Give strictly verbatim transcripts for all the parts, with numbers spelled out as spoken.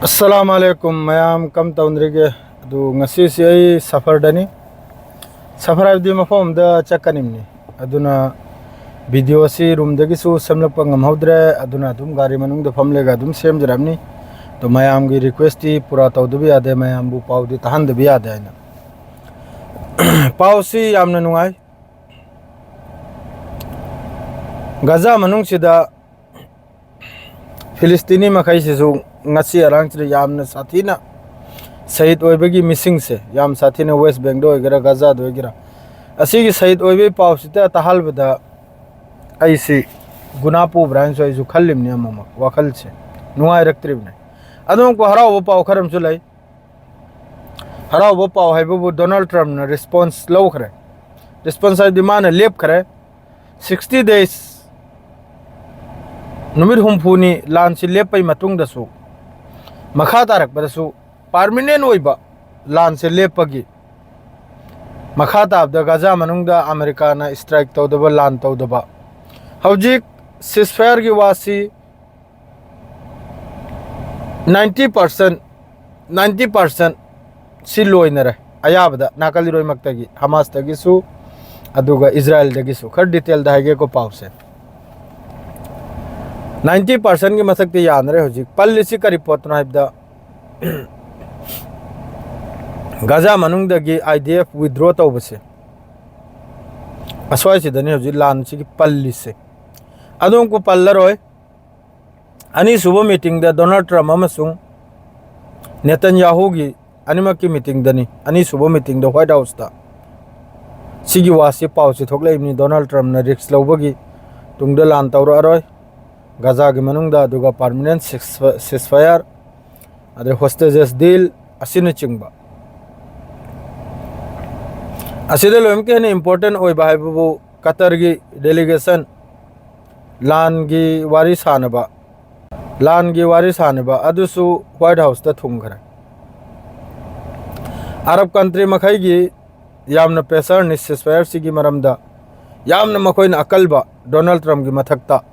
ꯑꯁꯂꯥꯝ ꯑꯂꯩꯀꯨꯝ ꯃꯌꯥꯝ, ꯀꯝ ꯇꯧꯅꯔꯤꯒꯦ? ꯑꯗꯨ ꯉꯁꯤꯁꯤ ꯑꯩ ꯁꯐꯔꯗꯅꯤ꯫ ꯁꯐꯔ ꯍꯥꯏꯕꯗꯤ ꯃꯐꯝ ꯑꯃꯗ ꯆꯠꯀꯅꯤꯕꯅꯤ꯫ ꯑꯗꯨꯅ video ꯑꯁꯤ roomꯗꯒꯤꯁꯨ ꯁꯦꯝꯂꯛꯄ ꯉꯝꯍꯧꯗ꯭ꯔꯦ꯫ ꯑꯗꯨꯅ ꯑꯗꯨꯝ ꯒꯥꯔꯤ ꯃꯅꯨꯡꯗ ꯐꯝꯂꯒ ꯑꯗꯨꯝ ꯁꯦꯝꯖꯔꯝꯅꯤ꯫ ꯑꯗꯣ ꯃꯌꯥꯝꯒꯤ requestꯇꯤ ꯄꯨꯔꯥ ꯇꯧꯗꯕ ꯌꯥꯗꯦ, ꯃꯌꯥꯝꯕꯨ ꯄꯥꯎꯗꯤ ꯇꯥꯍꯟꯗꯕ ꯌꯥꯗꯦ ꯍꯥꯏꯅ꯫ ꯄꯥꯎꯁꯤ ꯌꯥꯝꯅ ꯅꯨꯡꯉꯥꯏ꯫ ꯒꯖꯥ ꯃꯅꯨꯡꯁꯤꯗ ꯐꯤꯂꯤꯁꯇꯤꯅꯤ ꯃꯈꯩꯁꯤꯁꯨ ꯉꯁꯤ ꯑꯔꯥꯡꯁꯤꯗ ꯌꯥꯝꯅ ꯁꯥꯊꯤꯅ ꯁꯍꯤꯗ ꯑꯣꯏꯕꯒꯤ ꯃꯤꯁꯤꯡꯁꯦ, ꯌꯥꯝ ꯁꯥꯊꯤꯅ West Bankꯗ ꯑꯣꯏꯒꯦꯔꯥ, ꯒꯖꯥꯗ ꯑꯣꯏꯒꯦꯔꯥ, ꯑꯁꯤꯒꯤ ꯁꯍꯤꯗ ꯑꯣꯏꯕꯒꯤ ꯄꯥꯎꯁꯤꯗ ꯇꯥꯍꯜꯕꯗ ꯑꯩꯁꯤ ꯒꯨꯅꯥ ꯄꯨꯕ꯭ꯔꯥ ꯍꯥꯏꯅꯁꯨ ꯑꯩꯁꯨ ꯈꯜꯂꯤꯕꯅꯤ꯫ ꯑꯃꯨꯛꯃꯨꯛ ꯋꯥꯈꯜꯁꯦ ꯅꯨꯡꯉꯥꯏꯔꯛꯇ꯭ꯔꯤꯕꯅꯤ꯫ ꯑꯗꯨꯃꯛꯄꯨ ꯍꯔꯥꯎꯕ ꯄꯥꯎ ꯈꯔ ꯑꯃꯁꯨ ꯂꯩ꯫ ꯍꯔꯥꯎꯕ ꯄꯥꯎ ꯍꯥꯏꯕꯕꯨ Donald Trumpꯅ response ꯂꯧꯈ꯭ꯔꯦ꯫ Response ꯍꯥꯏꯕꯗꯤ ꯃꯥꯅ ꯂꯦꯞꯈ꯭ꯔꯦ꯫ Sixty days, ꯅꯨꯃꯤꯠ ꯍꯨꯝꯐꯨꯅꯤ ꯂꯥꯟꯁꯤ ꯂꯦꯞꯄꯩ ꯃꯇꯨꯡꯗꯁꯨ, ꯃꯈꯥ ꯇꯥꯔꯛꯄꯗꯁꯨ permanent ꯑꯣꯏꯕ ꯂꯥꯟꯁꯦ ꯂꯦꯞꯄꯒꯤ ꯃꯈꯥ ꯇꯥꯕꯗ ꯒꯖꯥ ꯃꯅꯨꯡꯗ ꯑꯃꯦꯔꯤꯀꯥꯅ strike ꯇꯧꯗꯕ, ꯂꯥꯟ ꯇꯧꯗꯕ, ꯍꯧꯖꯤꯛ ceasefireꯒꯤ ꯋꯥꯁꯤ ninety percent, ninety percent ꯁꯤ ꯂꯣꯏꯅꯔꯦ꯫ ꯑꯌꯥꯕꯗ ꯅꯥꯀꯜ ꯏꯔꯣꯏꯃꯛꯇꯒꯤ, ꯍꯃꯥꯁꯇꯒꯤꯁꯨ, ꯑꯗꯨꯒ ꯏꯖꯔꯥꯏꯜꯗꯒꯤꯁꯨ꯫ ꯈꯔ detailꯗ ꯍꯥꯏꯒꯦꯀꯣ ꯄꯥꯎꯁꯦ꯫ Ninety percentꯀꯤ ꯃꯊꯛꯇ ꯌꯥꯅꯔꯦ꯫ ꯍꯧꯖꯤꯛ ꯄꯜꯂꯤꯁꯤ ꯀꯔꯤ ꯄꯣꯠꯇꯅꯣ ꯍꯥꯏꯕꯗ, ꯒꯖꯥ ꯃꯅꯨꯡꯗꯒꯤ IDF withdraw ꯇꯧꯕꯁꯦ, ꯑꯁ꯭ꯋꯥꯏꯁꯤꯗꯅꯤ ꯍꯧꯖꯤꯛ ꯂꯥꯟꯁꯤꯒꯤ ꯄꯜꯂꯤꯁꯦ꯫ ꯑꯗꯨꯝ ꯄꯜꯂꯔꯣꯏ꯫ ꯑꯅꯤꯁꯨꯕ meetingꯗ Donald Trump ꯑꯃꯁꯨꯡ ꯅꯦꯇꯟꯌꯥꯍꯨꯒꯤ ꯑꯅꯤꯃꯛꯀꯤ meetingꯗꯅꯤ, ꯑꯅꯤꯁꯨꯕ meetingꯗ White Houseꯇ ꯁꯤꯒꯤ ꯋꯥꯁꯤ, ꯄꯥꯎꯁꯤ ꯊꯣꯛꯂꯛꯏꯕꯅꯤ꯫ Donald Trumpꯅ risk ꯂꯧꯕꯒꯤ ꯇꯨꯡꯗ ꯂꯥꯟ ꯇꯧꯔꯛꯑꯔꯣꯏ ꯒꯖꯥꯒꯤ ꯃꯅꯨꯡꯗ, ꯑꯗꯨꯒ permanent cease-, ceasefire, ꯑꯗꯩ hostages deal ꯑꯁꯤꯅꯆꯤꯡꯕ꯫ ꯑꯁꯤꯗ ꯂꯣꯏꯅꯃꯛꯀꯤ ꯍꯦꯟꯅ important ꯑꯣꯏꯕ ꯍꯥꯏꯕꯕꯨ ꯀꯇꯔꯒꯤ delegation ꯂꯥꯟꯒꯤ ꯋꯥꯔꯤ ꯁꯥꯅꯕ, ꯂꯥꯟꯒꯤ ꯋꯥꯔꯤ ꯁꯥꯅꯕ ꯑꯗꯨꯁꯨ White Houseꯇ ꯊꯨꯡꯈ꯭ꯔꯦ꯫ ꯑꯔꯕ country ꯃꯈꯩꯒꯤ ꯌꯥꯝꯅ pressureꯅꯤ ceasefireꯁꯤꯒꯤ ꯃꯔꯝꯗ, ꯌꯥꯝꯅ ꯃꯈꯣꯏꯅ ꯑꯀꯜꯕ Donald Trumpꯀꯤ ꯃꯊꯛꯇ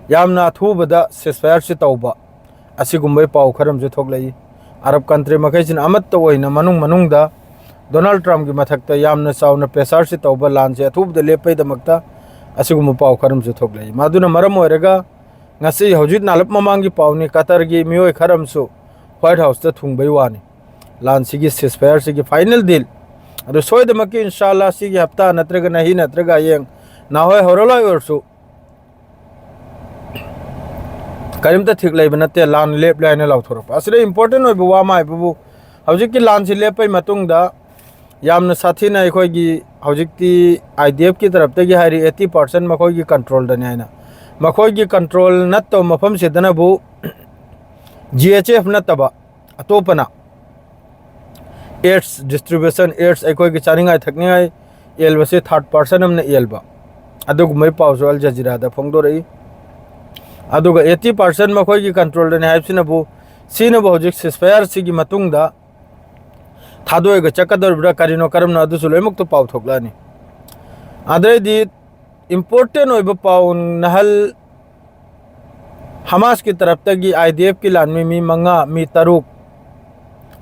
ꯌꯥꯝꯅ ꯑꯊꯨꯕꯗ ceasefireꯁꯤ ꯇꯧꯕ, ꯑꯁꯤꯒꯨꯝꯕꯒꯤ ꯄꯥꯎ ꯈꯔ ꯑꯃꯁꯨ ꯊꯣꯛꯂꯛꯏ꯫ ꯑꯔꯕ ꯀꯟꯇ꯭ꯔꯤ ꯃꯈꯩꯁꯤꯅ ꯑꯃꯠꯇ ꯑꯣꯏꯅ ꯃꯅꯨꯡ ꯃꯅꯨꯡꯗ ꯗꯣꯅꯥꯜꯗ ꯇ꯭ꯔꯝꯞꯀꯤ ꯃꯊꯛꯇ ꯌꯥꯝꯅ ꯆꯥꯎꯅ ꯄ꯭ꯔꯦꯁꯔꯁꯤ ꯇꯧꯕ, ꯂꯥꯟꯁꯦ ꯑꯊꯨꯕꯗ ꯂꯦꯞꯄꯩꯗꯃꯛꯇ ꯑꯁꯤꯒꯨꯝꯕ ꯄꯥꯎ ꯈꯔ ꯑꯃꯁꯨ ꯊꯣꯛꯂꯛꯏ꯫ ꯃꯗꯨꯅ ꯃꯔꯝ ꯑꯣꯏꯔꯒ ꯉꯁꯤ ꯍꯧꯖꯤꯛ ꯅꯥꯜꯂꯞ ꯃꯃꯥꯡꯒꯤ ꯄꯥꯎꯅꯤ, ꯀꯇꯔꯒꯤ ꯃꯤꯑꯣꯏ ꯈꯔ ꯑꯃꯁꯨ ꯋꯥꯏꯠ ꯍꯥꯎꯁꯇ ꯊꯨꯡꯕꯩ ꯋꯥꯅꯤ꯫ ꯂꯥꯟꯁꯤꯒꯤ ceasefire ꯁꯤꯒꯤ final deal ꯑꯗꯨ ꯁꯣꯏꯗꯃꯛꯀꯤ ꯏꯟꯁꯥ ꯑꯜꯂꯥ ꯁꯤꯒꯤ ꯍꯞꯇꯥ ꯅꯠꯇ꯭ꯔꯒ ꯅꯍꯤ ꯅꯠꯇ꯭ꯔꯒ ꯍꯌꯦꯡ ꯅꯍꯥꯋꯥꯏ ꯍꯧꯔꯂꯣꯏ ꯑꯣꯏꯔꯁꯨ ꯀꯔꯤꯝꯇ ꯊꯤꯛ ꯂꯩꯕ ꯅꯠꯇꯦ, ꯂꯥꯟ ꯂꯦꯞꯂꯦ ꯍꯥꯏꯅ ꯂꯥꯎꯊꯣꯔꯛꯄ꯫ ꯑꯁꯤꯗ important ꯑꯣꯏꯕ ꯋꯥ ꯑꯃ ꯍꯥꯏꯕꯕꯨ, ꯍꯧꯖꯤꯛꯀꯤ ꯂꯥꯟꯁꯤ ꯂꯦꯞꯄꯩ ꯃꯇꯨꯡꯗ ꯌꯥꯝꯅ ꯁꯥꯊꯤꯅ ꯑꯩꯈꯣꯏꯒꯤ ꯍꯧꯖꯤꯛꯇꯤ IDF ꯀꯤ ꯇꯔꯞꯇꯒꯤ ꯍꯥꯏꯔꯤ, eighty percent ꯃꯈꯣꯏꯒꯤ control ꯗꯅꯤ ꯍꯥꯏꯅ꯫ ꯃꯈꯣꯏꯒꯤ control ꯅꯠꯇꯕ ꯃꯐꯝꯁꯤꯗꯅꯕꯨ GHF ꯅꯠꯇꯕ ꯑꯇꯣꯞꯄꯅ aids distribution, aids ꯑꯩꯈꯣꯏꯒꯤ ꯆꯥꯅꯤꯡꯉꯥꯏ ꯊꯛꯅꯤꯡꯉꯥꯏ ꯌꯦꯜꯕꯁꯤ third person ꯑꯃꯅ ꯌꯦꯜꯕ, ꯑꯗꯨꯒꯨꯝꯕꯒꯤ ꯄꯥꯎꯁꯨ ꯑꯜ ꯖꯖꯤꯔꯥꯗ ꯐꯣꯡꯗꯣꯔꯛꯏ꯫ ꯑꯗꯨꯒ eighty percent ꯃꯈꯣꯏꯒꯤ control ꯗꯅꯤ ꯍꯥꯏꯕꯁꯤꯅꯕꯨ, ꯁꯤꯅꯕꯨ ꯍꯧꯖꯤꯛ ceasefire ꯁꯤꯒꯤ ꯃꯇꯨꯡꯗ ꯊꯥꯗꯣꯛꯑꯒ ꯆꯠꯀꯗꯧꯔꯤꯕ꯭ꯔꯥ ꯀꯔꯤꯅꯣ ꯀꯔꯝꯅꯣ ꯑꯗꯨꯁꯨ ꯂꯣꯏꯅꯃꯛꯇ ꯄꯥꯎ ꯊꯣꯛꯂꯛꯑꯅꯤ꯫ ꯑꯗꯩꯗꯤ important ꯑꯣꯏꯕ ꯄꯥꯎ, ꯅꯍꯜ ꯍꯃꯥꯁꯀꯤ ꯇꯔꯞꯇꯒꯤ IDF ꯀꯤ ꯂꯥꯟꯃꯤ ꯃꯤ ꯃꯉꯥ, ꯃꯤ ꯇꯔꯨꯛ,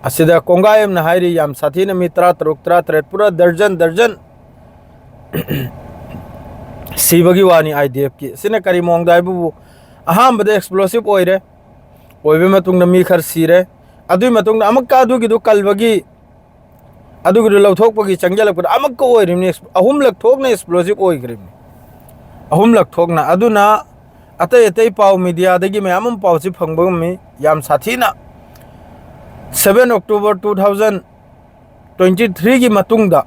ꯑꯁꯤꯗ ꯀꯣꯡꯒꯥꯏ ꯑꯃꯅ ꯍꯥꯏꯔꯤ ꯌꯥꯝ ꯁꯥꯊꯤꯅ ꯃꯤ ꯇꯔꯥ ꯇꯔꯨꯛ, ꯇꯔꯥ ꯇꯔꯦꯠ, ꯄꯨꯔꯥ ꯗꯔꯖꯟ ꯗꯔꯖꯟ ꯁꯤꯕꯒꯤ ꯋꯥꯅꯤ IDF ꯀꯤ꯫ ꯑꯁꯤꯅ ꯀꯔꯤ ꯃꯑꯣꯡꯗ ꯍꯥꯏꯕꯕꯨ, ꯑꯍꯥꯟꯕꯗ explosive ꯑꯣꯏꯔꯦ, ꯑꯣꯏꯕ ꯃꯇꯨꯡꯗ ꯃꯤ ꯈꯔ ꯁꯤꯔꯦ, ꯑꯗꯨꯒꯤ ꯃꯇꯨꯡꯗ ꯑꯃꯨꯛꯀ ꯑꯗꯨꯒꯤꯗꯨ ꯀꯜꯕꯒꯤ, ꯑꯗꯨꯒꯤꯗꯨ ꯂꯧꯊꯣꯛꯄꯒꯤ ꯆꯪꯁꯤꯜꯂꯛꯄꯗ ꯑꯃꯨꯛꯀ ꯑꯣꯏꯔꯤꯕꯅꯤ, ꯑꯍꯨꯝꯂꯛ ꯊꯣꯛꯅ explosive ꯑꯣꯏꯈ꯭ꯔꯤꯕꯅꯤ, ꯑꯍꯨꯝꯂꯛ ꯊꯣꯛꯅ꯫ ꯑꯗꯨꯅ ꯑꯇꯩ ꯑꯇꯩ ꯄꯥꯎ media ꯗꯒꯤ ꯃꯌꯥꯝ ꯑꯃ ꯄꯥꯎꯁꯤ ꯐꯪꯕ ꯉꯝꯃꯤ꯫ ꯌꯥꯝ ꯁꯥꯊꯤꯅ seven October two thousand twenty three ꯒꯤ ꯃꯇꯨꯡꯗ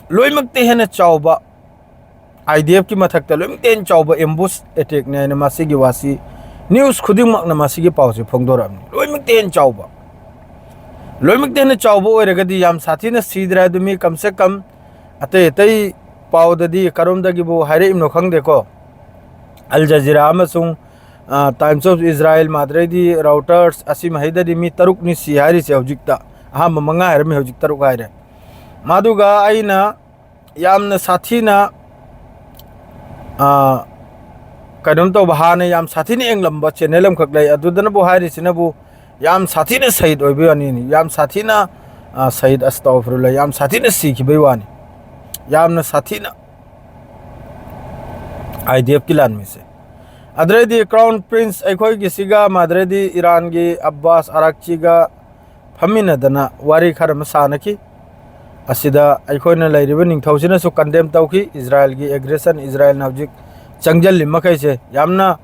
ꯂꯣꯏꯅꯃꯛꯇ ꯍꯦꯟꯅ ꯆꯥꯎꯕ, IDF ꯀꯤ ꯃꯊꯛꯇ ꯂꯣꯏꯅꯃꯛꯇ ꯍꯦꯟꯅ ꯆꯥꯎꯕ ambush attack ꯅꯤ ꯍꯥꯏꯅ ꯃꯁꯤꯒꯤ ꯋꯥꯁꯤ news ꯈꯨꯗꯤꯡꯃꯛꯅ ꯃꯁꯤꯒꯤ ꯄꯥꯎꯁꯤ ꯐꯣꯡꯗꯣꯔꯛꯑꯕꯅꯤ꯫ ꯂꯣꯏꯅꯃꯛꯇ ꯍꯦꯟꯅ ꯆꯥꯎꯕ, ꯂꯣꯏꯅꯃꯛꯇ ꯍꯦꯟꯅ ꯆꯥꯎꯕ ꯑꯣꯏꯔꯒꯗꯤ ꯌꯥꯝ ꯁꯥꯊꯤꯅ ꯁꯤꯗ꯭ꯔꯦ ꯑꯗꯨ ꯃꯤ ꯀꯝ ꯁꯦ ꯀꯝ ꯑꯇꯩ ꯑꯇꯩ ꯄꯥꯎꯗꯗꯤ ꯀꯔꯣꯝꯗꯒꯤꯕꯨ ꯍꯥꯏꯔꯛꯏꯕꯅꯣ ꯈꯪꯗꯦꯀꯣ꯫ ꯑꯜ ꯖꯖꯤꯔꯥ ꯑꯃꯁꯨꯡ, ꯑ, Times of Israel, ꯃꯥꯗ꯭ꯔꯩꯗꯤ Reuters, ꯑꯁꯤ ꯃꯍꯩꯗꯗꯤ ꯃꯤ ꯇꯔꯨꯛꯅꯤ ꯁꯤ ꯍꯥꯏꯔꯤꯁꯦ ꯍꯧꯖꯤꯛꯇ꯫ ꯑꯍꯥꯟꯕ ꯃꯉꯥ ꯍꯥꯏꯔꯝꯃꯤ, ꯍꯧꯖꯤꯛ ꯇꯔꯨꯛ ꯍꯥꯏꯔꯦ꯫ ꯃꯗꯨꯒ ꯑꯩꯅ ꯌꯥꯝꯅ ꯁꯥꯊꯤꯅ, ꯑ, ꯀꯩꯅꯣꯝ ꯇꯧꯕ, ꯍꯥꯟꯅ ꯌꯥꯝ ꯁꯥꯊꯤꯅ ꯌꯦꯡꯂꯝꯕ ꯆꯦꯅꯦꯜ ꯑꯃꯈꯛ ꯂꯩ, ꯑꯗꯨꯗꯅꯕꯨ ꯍꯥꯏꯔꯤꯁꯤꯅꯕꯨ ꯌꯥꯝ ꯁꯥꯊꯤꯅ ꯁꯍꯤꯗ ꯑꯣꯏꯕꯩ ꯋꯥꯅꯤꯅꯤ, ꯌꯥꯝ ꯁꯥꯊꯤꯅ, ꯑ, ꯁꯍꯤꯗ ꯑꯁꯇꯥꯎꯐꯤꯔꯨꯜꯂꯥ, ꯌꯥꯝ ꯁꯥꯊꯤꯅ ꯁꯤꯈꯤꯕꯩ ꯋꯥꯅꯤ, ꯌꯥꯝꯅ ꯁꯥꯊꯤꯅ꯫ I D ꯑꯦꯐꯀꯤ ꯂꯥꯟꯃꯤꯁꯦ꯫ ꯑꯗꯨꯗꯩꯗꯤ ꯀ꯭ꯔꯥꯎꯟ ꯄ꯭ꯔꯤꯟꯁ ꯑꯩꯈꯣꯏꯒꯤꯁꯤꯒ, ꯃꯗꯨꯗꯩꯗꯤ ꯏꯔꯥꯟꯒꯤ ꯑꯕꯥꯁ ꯑꯔꯥꯛꯆꯤꯒ ꯐꯝꯃꯤꯟꯅꯗꯅ ꯋꯥꯔꯤ ꯈꯔ ꯑꯃ ꯁꯥꯟꯅꯈꯤ꯫ ꯑꯁꯤꯗ ꯑꯩꯈꯣꯏꯅ ꯂꯩꯔꯤꯕ ꯅꯤꯡꯊꯧꯁꯤꯅꯁꯨ ꯀꯟꯗꯦꯝ ꯇꯧꯈꯤ, ꯏꯖꯔꯥꯏꯜꯒꯤ ꯑꯦꯒ꯭ꯔꯦꯁꯟ, ꯏꯖꯔꯥꯏꯜꯅ ꯍꯧꯖꯤꯛ ꯆꯪꯁꯤꯜꯂꯤ ꯃꯈꯩꯁꯦ, ꯌꯥꯝꯅ,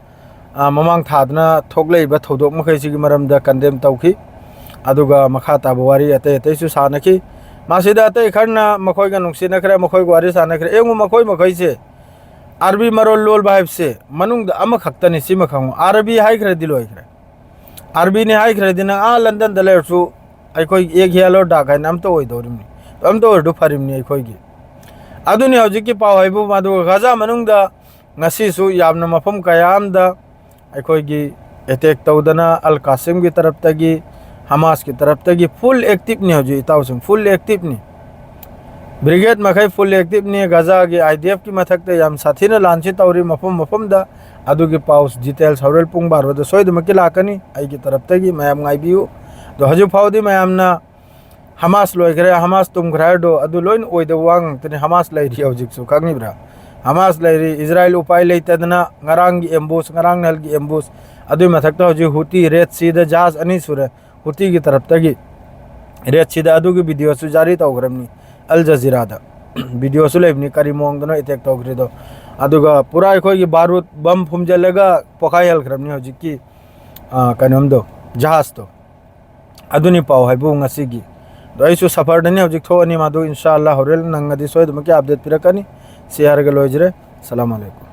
ꯑ, ꯃꯃꯥꯡ ꯊꯥꯗꯅ ꯊꯣꯛꯂꯛꯏꯕ ꯊꯧꯗꯣꯛ ꯃꯈꯩꯁꯤꯒꯤ ꯃꯔꯝꯗ ꯀꯟꯗꯦꯝ ꯇꯧꯈꯤ꯫ ꯑꯗꯨꯒ ꯃꯈꯥ ꯇꯥꯕ ꯋꯥꯔꯤ ꯑꯇꯩ ꯑꯇꯩꯁꯨ ꯁꯥꯟꯅꯈꯤ꯫ ꯃꯁꯤꯗ ꯑꯇꯩ ꯈꯔꯅ ꯃꯈꯣꯏꯒ ꯅꯨꯡꯁꯤꯅꯈ꯭ꯔꯦ, ꯃꯈꯣꯏꯒ ꯋꯥꯔꯤ ꯁꯥꯟꯅꯈ꯭ꯔꯦ꯫ ꯌꯦꯡꯉꯨ, ꯃꯈꯣꯏ ꯃꯈꯩꯁꯦ ꯑꯥꯔꯕꯤ ꯃꯔꯣꯜ ꯂꯣꯜꯕ ꯍꯥꯏꯕꯁꯦ ꯃꯅꯨꯡꯗ ꯑꯃꯈꯛꯇꯅꯤ, ꯁꯤꯃ ꯈꯪꯉꯨ꯫ ꯑꯥꯔꯕꯤ ꯍꯥꯏꯈ꯭ꯔꯗꯤ ꯂꯣꯏꯈ꯭ꯔꯦ꯫ ꯑꯥꯔꯕꯤꯅꯤ ꯍꯥꯏꯈ꯭ꯔꯗꯤ ꯅꯪ ꯑꯥ ꯂꯟꯗꯟꯗ ꯂꯩꯔꯁꯨ ꯑꯩꯈꯣꯏꯒꯤ ꯑꯦꯛ ꯍꯤꯌꯥꯂꯣ ꯗꯥꯛ ꯍꯥꯏꯅ ꯑꯝꯇ ꯑꯣꯏꯗꯧꯔꯤꯕꯅꯤ, ꯑꯝꯇ ꯑꯣꯏꯔꯗꯨ ꯐꯔꯤꯕꯅꯤ ꯑꯩꯈꯣꯏꯒꯤ꯫ ꯑꯗꯨꯅꯤ ꯍꯧꯖꯤꯛꯀꯤ ꯄꯥꯎ ꯍꯥꯏꯕꯨ ꯃꯗꯨ ꯒꯖꯥ ꯃꯅꯨꯡꯗ ꯉꯁꯤꯁꯨ ꯌꯥꯝꯅ ꯃꯐꯝ ꯀꯌꯥ ꯑꯃꯗ ꯑꯩꯈꯣꯏꯒꯤ ꯑꯦꯇꯦꯛ ꯇꯧꯗꯅ ꯑꯜ ꯀꯥꯁꯤꯝꯒꯤ ꯇꯔꯞꯇꯒꯤ, ꯍꯃꯥꯁꯀꯤ ꯇꯔꯞꯇꯒꯤ ꯐꯨꯜ ꯑꯦꯛꯇꯤꯞꯅꯤ ꯍꯧꯖꯤꯛ, ꯏꯇꯥꯎꯁꯤꯡ, ꯐꯨꯜ ꯑꯦꯛꯇꯤꯞꯅꯤ꯫ ꯕ꯭ꯔꯤꯒꯦꯗ ꯃꯈꯩ ꯐꯨꯜ ꯑꯦꯛꯇꯤꯞꯅꯤ꯫ ꯒꯖꯥꯒꯤ ꯑꯥꯏ ꯗꯤ ꯑꯦꯐꯀꯤ ꯃꯊꯛꯇ ꯌꯥꯝ ꯁꯥꯊꯤꯅ ꯂꯥꯟꯁꯤ ꯇꯧꯔꯤ ꯃꯐꯝ ꯃꯐꯝꯗ꯫ ꯑꯗꯨꯒꯤ ꯄꯥꯎ ꯗꯤꯇꯦꯜꯁ ꯍꯣꯔꯦꯟ ꯄꯨꯡ ꯕꯥꯔꯣꯗ ꯁꯣꯏꯗꯅꯃꯛꯀꯤ ꯂꯥꯛꯀꯅꯤ꯫ ꯑꯩꯒꯤ ꯇꯔꯞꯇꯒꯤ ꯃꯌꯥꯝ ꯉꯥꯏꯕꯤꯌꯨ꯫ ꯑꯗꯣ ꯍꯧꯖꯤꯛ ꯐꯥꯎꯗꯤ ꯃꯌꯥꯝꯅ ꯍꯃꯥꯁ ꯂꯣꯏꯈ꯭ꯔꯦ, ꯍꯃꯥꯁ ꯇꯨꯝꯈ꯭ꯔꯦ ꯍꯥꯏꯔꯗꯣ ꯑꯗꯨ ꯂꯣꯏꯅ ꯑꯣꯏꯗꯕ ꯋꯥ ꯉꯥꯛꯇꯅꯤ꯫ ꯍꯃꯥꯁ ꯂꯩꯔꯤ ꯍꯧꯖꯤꯛꯁꯨ, ꯈꯪꯉꯤꯕ꯭ꯔꯥ? ꯍꯃꯥꯁ ꯂꯩꯔꯤ꯫ ꯏꯖꯔꯥꯏꯜ ꯎꯄꯥꯏ ꯂꯩꯇꯗꯅ ꯉꯔꯥꯡꯒꯤ ꯑꯦꯝꯕꯨꯁ, ꯉꯔꯥꯡ ꯅꯍꯥꯟꯒꯤ ꯑꯦꯝꯕꯨꯁ, ꯑꯗꯨꯒꯤ ꯃꯊꯛꯇ ꯍꯧꯖꯤꯛ ꯍꯨꯇꯤ ꯔꯦꯗ ꯁꯤꯗ ꯖꯍꯥꯖ ꯑꯅꯤ ꯁꯨꯔꯦ ꯍꯨꯇꯤꯒꯤ ꯇꯔꯞꯇꯒꯤ ꯔꯦꯗ ꯁꯤꯗ꯫ ꯑꯗꯨꯒꯤ ꯚꯤꯗꯤꯑꯣꯁꯨ ꯖꯥꯔꯤ ꯇꯧꯈ꯭ꯔꯕꯅꯤ ꯑꯜ ꯖꯖꯤꯔꯥꯗ꯫ ꯚꯤꯗꯤꯑꯣꯁꯨ ꯂꯩꯕꯅꯤ ꯀꯔꯤ ꯃꯑꯣꯡꯗꯅꯣ ꯑꯦꯇꯦꯛ ꯇꯧꯈ꯭ꯔꯤꯗꯣ꯫ ꯑꯗꯨꯒ ꯄꯨꯔꯥ ꯑꯩꯈꯣꯏꯒꯤ ꯕꯥꯔꯨꯗ ꯕꯝ ꯐꯨꯝꯖꯤꯜꯂꯒ ꯄꯣꯈꯥꯏꯍꯜꯈ꯭ꯔꯕꯅꯤ ꯍꯧꯖꯤꯛꯀꯤ, ꯑ, ꯀꯩꯅꯣꯝꯗꯣ, ꯖꯍꯥꯖꯇꯣ꯫ ꯑꯗꯨꯅꯤ ꯄꯥꯎ ꯍꯥꯏꯕꯨ ꯉꯁꯤꯒꯤ꯫ ꯑꯗꯣ ꯑꯩꯁꯨ ꯁꯐꯔꯗꯅꯤ ꯍꯧꯖꯤꯛ ꯊꯣꯛꯑꯅꯤ, ꯃꯗꯨ ꯏꯟꯁꯥ ꯑꯜꯂꯥ ꯍꯣꯔꯦꯟ ꯅꯪꯉꯗꯤ ꯁꯣꯏꯗꯅꯃꯛꯀꯤ ꯑꯞꯗꯦꯠ ꯄꯤꯔꯛꯀꯅꯤ꯫ ꯁꯤ ꯍꯥꯏꯔꯒ ꯂꯣꯏꯖꯔꯦ꯫ ꯁꯂꯥꯝ ꯑꯂꯩꯀꯨꯝ꯫